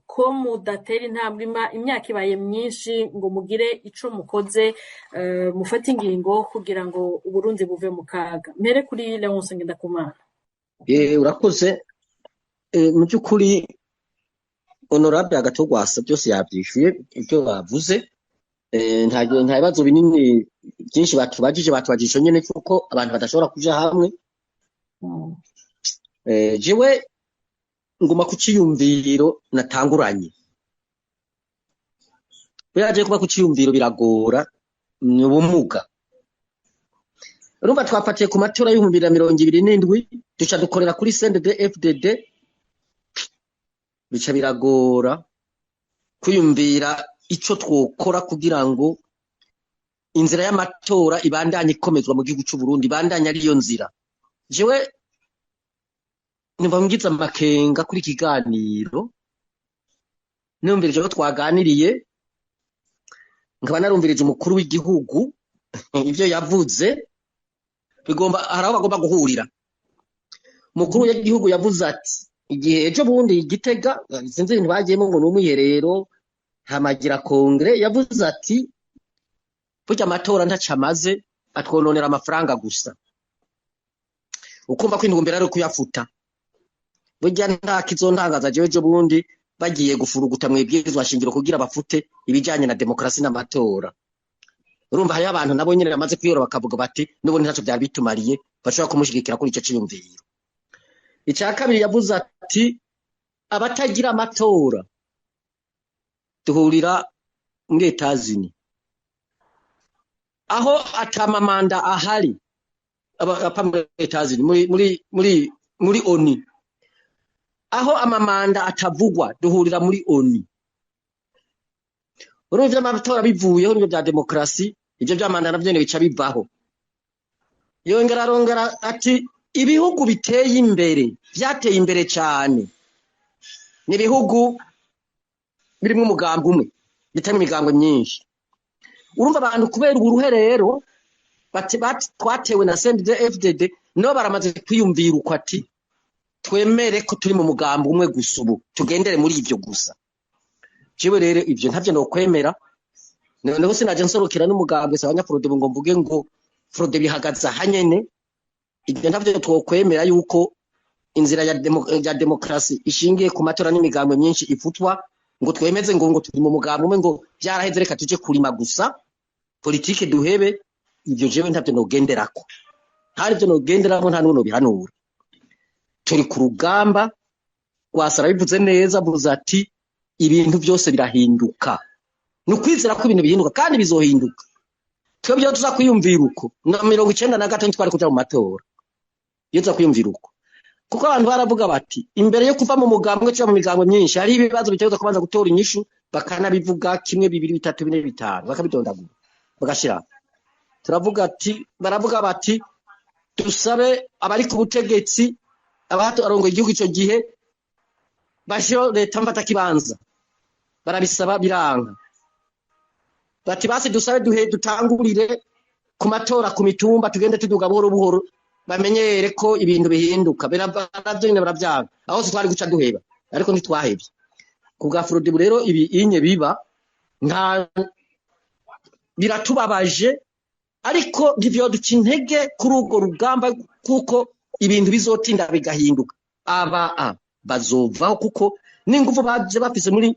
ko mudatera intambwe, imyaka ibaye myinshi ngo mugire ico mukoze, mufate ingingo kugira ngo Uburundi buve mu kaga. Mpere kuri Leonce Ngendakumana. Urakoze. Mu by'ukuri honorable Agatogwasa byose yabyishuye ibyo bavuze. Nta bibazo binini byinshi batubajije nyene kuko abantu badashobora kuja hamwe. Jewe nguma ku ciyumviro natanguranye. Biraje kuba ku ciyumviro biragora, ni ubumuga. Urumva twafatiye ku matora y'2027, duca dukorera kuri CNDD FDD, bica biragora kwiyumvira ico twokora kugira ngo inzira y'amatora ibandanye ikomezwa mu gihugu c'u Burundi, ibandanye ariyo nzira. Jewe numva ngize amakenga kuri kiganiro, numvirije ko twaganiriye, nkaba narumvirije umukuru w'igihugu ivyo yavuze, bigomba hari aho bagomba guhurira. Umukuru w'igihugu yavuze ati igihe ejo bundi Gitega, sinzi ibintu bagiyemo ngo ni umwiherero, hamagira kongere, yavuze ati burya amatora ntaco amaze, atwononera amafaranga gusa. Ukumva ko intumbero ari kuyafuta. Burya nta kizontangaza jewe ejo bundi bagiye gufuruguta mw'ibwirizwa shingiro kugira bafute ibijanye na demokarasi n'amatora. Urumva hariho abantu nabo nyene bamaze kwiyora bakavuga bati n'ubundi ntaco vyari bitumariye, bashobora kumushigikira kuri ico ciyumviro. Ica kabiri yavuze ati abatagira amatora duhurira muri Etazini, aho atamamanda ahari, apa muri Etazini, muri ONU, aho amamanda atavugwa duhurira muri ONU. Urumva amatora bivuyeho n'ibyo bya demokarasi, ibyo by'amanda navyo bica bivaho. Yongera arongera ati ibihugu biteye imbere, vyateye imbere cane. Ni ibihugu birimwo umugambi umwe, bitarimo imigambwe myinshi. Urumva abantu kubera uburuhe rero twatewe na CNDD-FDD, nabo baramaze kwiyumvira uko ati twemere ko turi mu mugambi umwe gusa, ubu tugendere muri ivyo gusa. Jewe rero ivyo ntavyo nokwemera. Noneho sinaje nsorokera n'umugambwe Sabanyafurodebu ngo mvuge ngo Frode bihagaze ahanyene. Ibyo ntavyo twokwemera yuko inzira ya demokarasi ishingiye ku matora n'imigambwe myinshi ifutwa, ngo twemeze ngo turi mu mugambi umwe, ngo byaraheze reka tuje kurima gusa politike duhebe. Ibyo jewe ntavyo nogenderako, nta nivyo nogenderako, nta n'uwo nobihanura. Turi ku rugamba, Rwasa arabivuze neza, avuze ati ibintu byose birahinduka. Ni ukwizera ko ibintu bihinduka kandi bizohinduka. Twebwe iyo tuza kwiyumvira uko na 93 twari kuja mu matora, iyo tuza kwiyumvira uko, kuko abantu baravuga bati imbere yo kuva mu mugambwe cyangwa mu migambwe myinshi hari ibibazo bitegerezwa kubanza gutora inyishu, bakanabivuga kimwe, bibiri, bitatu, bine, bitanu, bakabidondagura bagashira. Turavuga ati, baravuga bati dusabe abari ku butegetsi, abarongoye igihugu ico gihe, bashireho leta mfata kibanza. Barabisaba biranga. Bati basi dusabe duhe dutangurire ku matora ku mitumba, tugende tuduga buhoro buhoro, bamenyere ko ibintu bihinduka. Baravyo nyene baravyanga, aho twari guca duheba, ariko ntitwahevye. Ku bwa Frodebu rero ibi inye biba nta biratubabaje, ariko ntivyoduca intege kuri urwo rugamba, kuko ibintu bizotinda bigahinduka. Aba a bazovaho, kuko n'inguvu baje bafise muri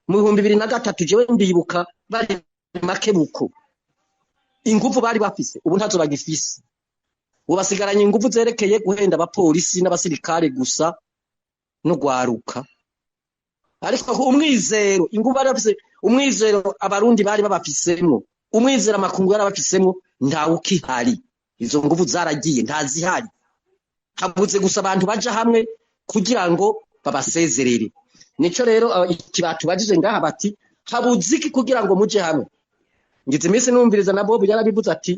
mu 2003, jewe ndibuka bari makebuko, inguvu bari bafise ubu ntazo bagifise. Ubu basigaranye inguvu zerekeye guhenda abapolisi n'abasirikare gusa no gwaruka. Ariko umwizero, inguvu bari bafise, umwizero abarundi bari babafisemwo, umwizero amakungu yarabafisemwo, ntawukihari. Izo nguvu zaragiye, ntazihari. Habuze gusa abantu baja hamwe kugira ngo babasezerere. Nico rero iki batubajije ngaha bati habuze iki kugira ngo muje hamwe. Ngize iminsi numviriza na Bob yarabivuze ati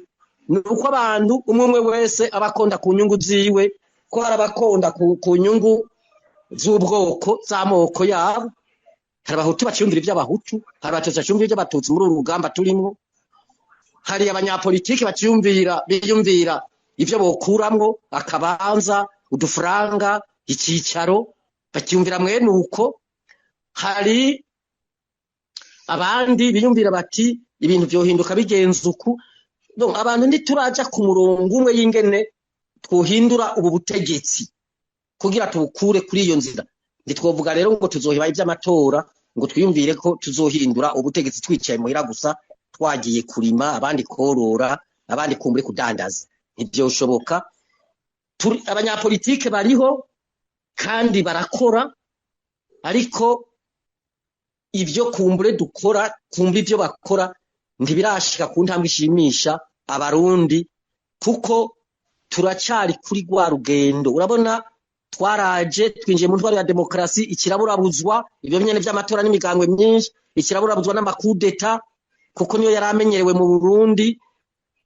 ni uko abantu umwe umwe wese abakonda ku nyungu ziwe, ko hari abakonda ku nyungu z'ubwoko z'amoko yabo. Hari abahutu baciyumvira iby'abahutu, hari abatutsi baciyumvira iby'abatutsi muri uru rugamba turimwo, hari abanyapolitiki biyumvira ivyo bokuramwo, akabanza, udufaranga, icicaro, bakiyumvira mwene uko. Hari abandi biyumvira bati ibintu vyohinduka bigenze uku. Donc abantu ntituraja ku murongo umwe y'ingene twohindura ubu butegetsi kugira tubukure kuri iyo nzira. Ntitwovuga rero ngo tuzoheba ivy'amatora ngo twiyumvire ko tuzohindura ubutegetsi twicaye muhira gusa, twagiye kurima, abandi korora, abandi kumbure kudandaza. Ntivyoshoboka. Abanyapolitike bariho kandi barakora, ariko ivyo kumbure dukora, kumbure ivyo bakora ntibirashika ku ntambwe ishimisha abarundi, kuko turacari kuri rwa rugendo. Urabona twaraje twinjiye mu ntwaro ya demokarasi, ikiraburabuzwa ibyo nyene vy'amatora n'imigambwe myinshi, ikiraburabuzwa n'amakudeta, kuko niyo yaramenyerewe mu Burundi.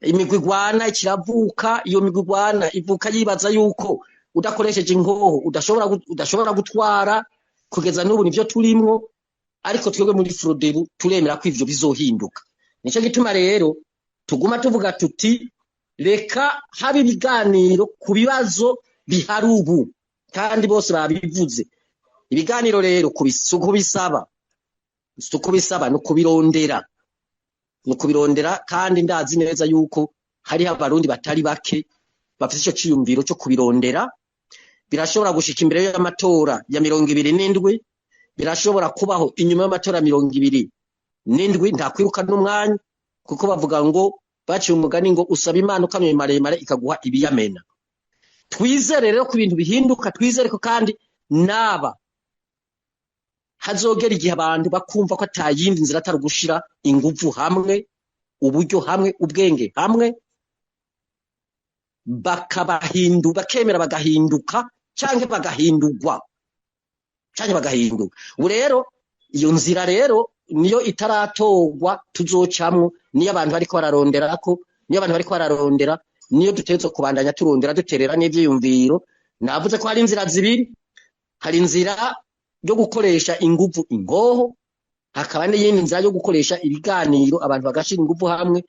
Imigwi igwana ikiravuka, iyo migwi igwana ivuka yibaza yuko udakoresheje inkoho udashobora gutwara. Kugeza n'ubu nivyo turimwo, ariko twebwe muri Frodebu turemera ko ivyo bizohinduka. Nico gituma rero tuguma tuvuga tuti reka habe ibiganiro ku bibazo bihari ubu, kandi bose babivuze. Ibiganiro rero kubisaba no kubirondera, no kubirondera. Kandi ndazi neza yuko hariho abarundi batari bake bafite ico ciyumviro cyo kubirondera. Birashobora gushika imbere y'amatora ya 27, birashobora kubaho inyuma y'amatora 27, nta kwiruka n'umwanya, kuko bavuga ngo baciye umugani ngo usaba Imana ukamye maremare ikaguha ibiyamena. Twizere rero ko ibintu bihinduka, twizere ko kandi naba hazogera igihe abantu bakumva ko atayindi nzira atari ugushira inguvu hamwe, uburyo hamwe, ubwenge hamwe, bakemera bagahinduka canke bagahindurwa, canke bagahinduka. Ubu rero iyo nzira rero niyo itaratorwa tuzocamwo, niyo abantu bariko bararonderako, niyo abantu bariko bararondera, niyo dutegerezwa kubandanya turondera duterera n'ivyiyumviro. Navuze ko hari inzira zibiri, hari inzira yo gukoresha inguvu ingoho, hakaba n'iyindi nzira yo gukoresha ibiganiro, abantu bagashira inguvu hamwe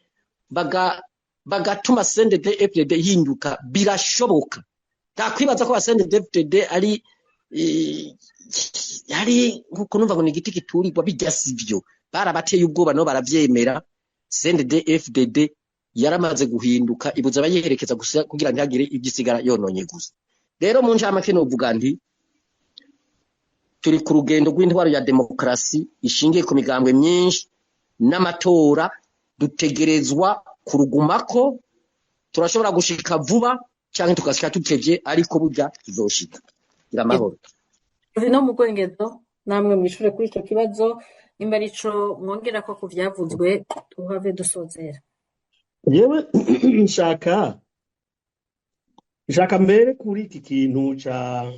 bagatuma CNDD-FDD ihinduka. Birashoboka. Nta kwibaza ko CNDD-FDD ari ari nkuko numva ngo ni igiti giturirwa, bijya sivyo. Barabateye ubwoba nabo baravyemera. CNDD-FDD yaramaze guhinduka, ibuza abayiherekeza gusa kugira ntihagire ibyo yononye gusa. Rero mu ncamake novuga nti turi ku rugendo rw'intwaro ya demokarasi ishingiye ku migambwe myinshi n'amatora, dutegerezwa kurugumako. Turashobora gushika vuba canke tugashika tutevye, ariko burya tuzoshika. Gira amahoro. No mu Bwengezo, namwe mwishure kuri ico kibazo, nimba arico mwongera ko ku vyavuzwe, tuhave dusozera. Yewe, nshaka mbere kuri iki kintu ca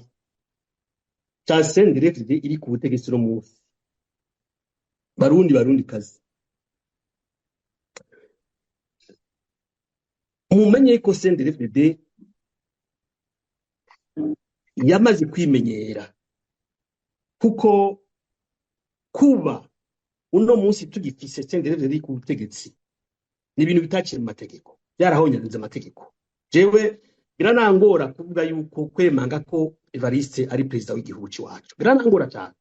CNDD-FDD iri ku butegetsi no munsi. Barundi, Barundi kazi, mumenye ko CNDD-FDD yamaze kwimenyera, kuko kuba uno munsi tugifise CNDD-FDD ku butegetsi ni ibintu bitaciye mu mategeko, byarahonyanze amategeko. Jewe biranangora kuvuga yuko kwemanga ko Evariste ari perezida w'igihugu c'iwacu, biranangora cyane.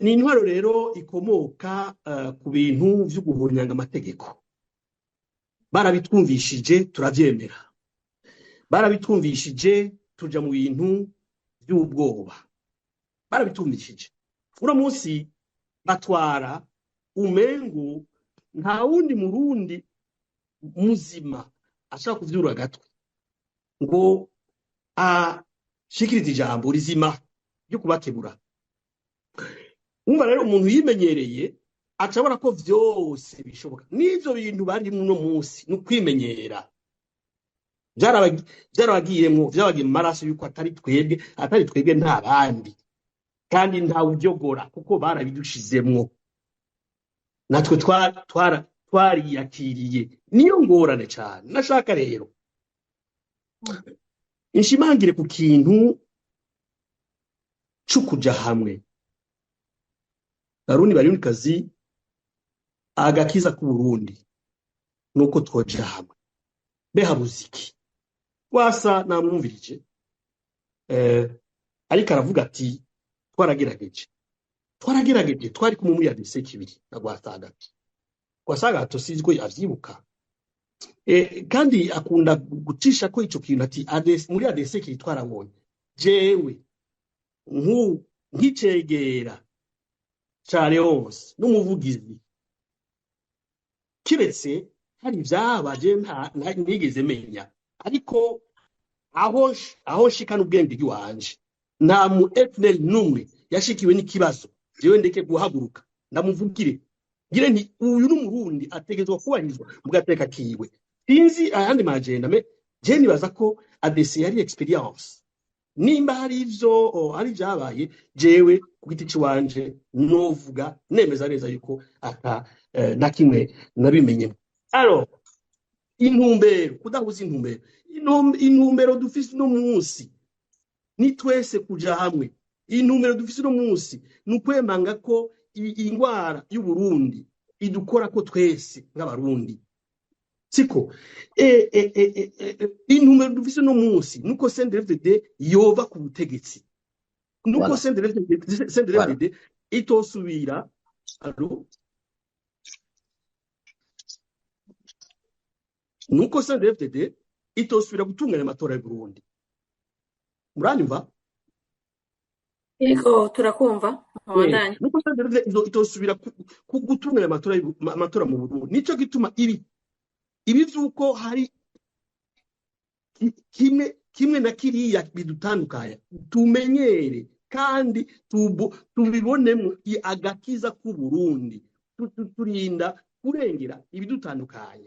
Ni intwaro rero ikomoka ku bintu vyo guhonyanga amategeko. Barabitwumvishije turavyemera, barabitwumvishije tuja mu bintu vy'ubwoba, barabitwumvishije. Uno munsi batwara umengo nta wundi murundi muzima ashaka kuvyura agatwe ngo ashikirize ijambo rizima ryo kubakebura. Umva rero, umuntu yimenyereye acabona ko vyose bishoboka. N'ivyo bintu bari uno munsi ni ukwimenyera, vyarabagiyemwo, vyabagiye mu maraso yuko atari twebwe, atari twebwe nta bandi, kandi ntawe uvyogora kuko barabidushizemwo, natwe twariyakiriye. Niyo ngorane cane. Nashaka rero nshimangire ku kintu c'ukuja hamwe. Barundi, Barundikazi, agakiza k'Uburundi nuko twoja hamwe. Mbe habuze iki? Wasa namwumvirije, ariko aravuga ati twaragerageje, twaragerageje, twari kumwe muri ADC kibiri na Rwasagato. Rwasagato sinzi ko avyibuka. Kandi akunda gucisha ko ico kintu ati ADC, muri ADC kiri twarabonye. Jewe nk'icegera ca Leonce n'umuvugizi, kiretse hari ivyabaje ntigeze menya, ariko aho nshikana ubwenge bw'iwanje, nta mu FNL n'umwe yashikiwe n'ikibazo jewe ndeke guhaguruka ndamuvugire, ngire nti uyu n'umurundi ategerezwa kubahirizwa mu gateka kiwe. Sinzi ayandi majenda, mais je nibaza ko ADC yari expérience. Nimba hari ivyo hari vyabaye, jewe ku giti ciwanje novuga nemeza neza yuko ata na kimwe nabimenyemo. Alors intumbero, kudahuza intumbero, intumbero dufise uno munsi ni twese kuja hamwe. Intumbero dufise uno munsi ni ukwemanga ko ingwara y'Uburundi idukora ko twese nk'Abarundi, siko? Intumbero dufise uno munsi nuko CNDD-FDD yova ku butegetsi, nuko Voilà. CNDD-FDD itosubira. Allo? Nuko CNDD-FDD itosubira gutunganya amatora y'u Burundi. Muranyumva? Yego, turakumva, mubandanye. Nuko CNDD-FDD itosubira gutunganya amatora mu Burundi. Nico gituma ibi vy'uko hari kimwe na kiriya bidutandukanya, tumenyere kandi tubibonemo agakiza k'u Burundi. Turinda kurengera ibidutandukanya.